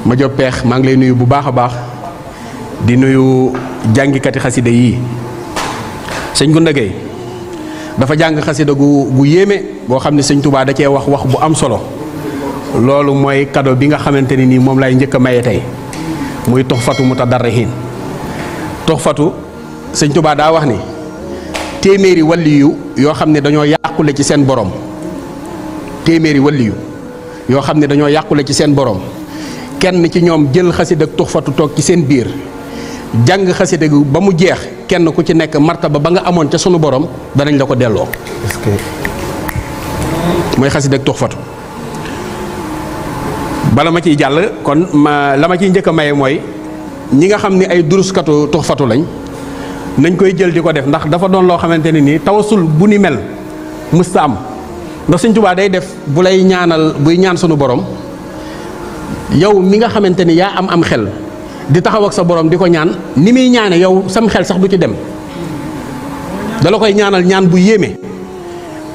ma job peex maa ngi lay nuyu bu baax a baax di nuyu jàngikati xasida yii sëñ Gunda Gueye dafa jàng xasida gu yéeme boo xam ne sëñ Touba da cee wax bu am solo loolu mooy cadeau bi nga xamante ni nii moom lay njëkk a maye tey muy Tuhfatu Mutadarrihin. Tuhfatu sëñ Touba daa wax ni téeméeri walliyu yoo xam ne dañoo yàqule ci seen borom téeméeri walliyu yoo xam ne dañoo yàqule ci seen borom kenn ci ñoom jël xasida ak Tuhfatu toog ci seen biir jàng xasida gi ba mu jeex kenn ku ci nekk martaba ba nga amoon ca sunu borom danañ la ko delloo. mooy xasida ak Tuhfatu. bala ma ciy jàll kon la ma ciy njëkk a maye mooy ñi nga xam ni ay duruskatu Tuhfatu lañ nañ koy jël di ko def ndax dafa doon loo xamante ne nii tawasul bu ni mel mësta am ndax Sëñ Tuubaa day def bu lay ñaanal buy ñaan sunu borom yow mi nga xamante ni yaa am xel di taxaw ak sa borom di ko ñaan ni muy ñaane yow sam xel sax du ci dem dala koy ñaanal ñaan bu yéeme.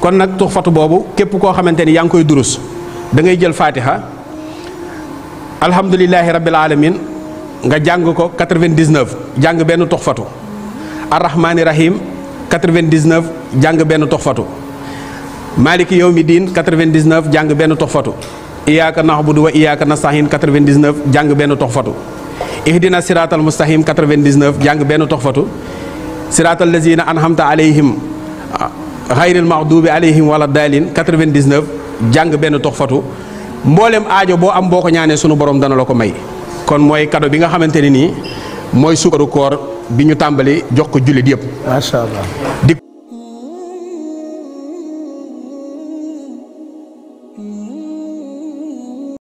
kon nag Tuhfatu boobu képp koo xamante ni yaa ngi koy durus da ngay jël Fatiha alhamdulillahi rabbil alamin nga jàng ko 99 jàng benn Tuhfatu arrahmaani rahim 99 jàng benn Tuhfatu maliki yawmi diin 99 jàng benn Tuhfatu iyyaka na'budu wa iyyaka nasta'in 99 jàng benn Tuhfatu ihdina siratal mustaqim 99 jàng benn Tuhfatu siratal lazina an'amta alayhim ghayril maghdubi alayhim wala daalin 99 jàng benn Tuhfatu mboolem aajo boo am boo ko ñaanee sunu borom dana la ko may. kon mooy cadeau bi nga xamante ne nii mooy suukaru koor bi ñu tàmbali jox ko jullit yëpp. macha allah.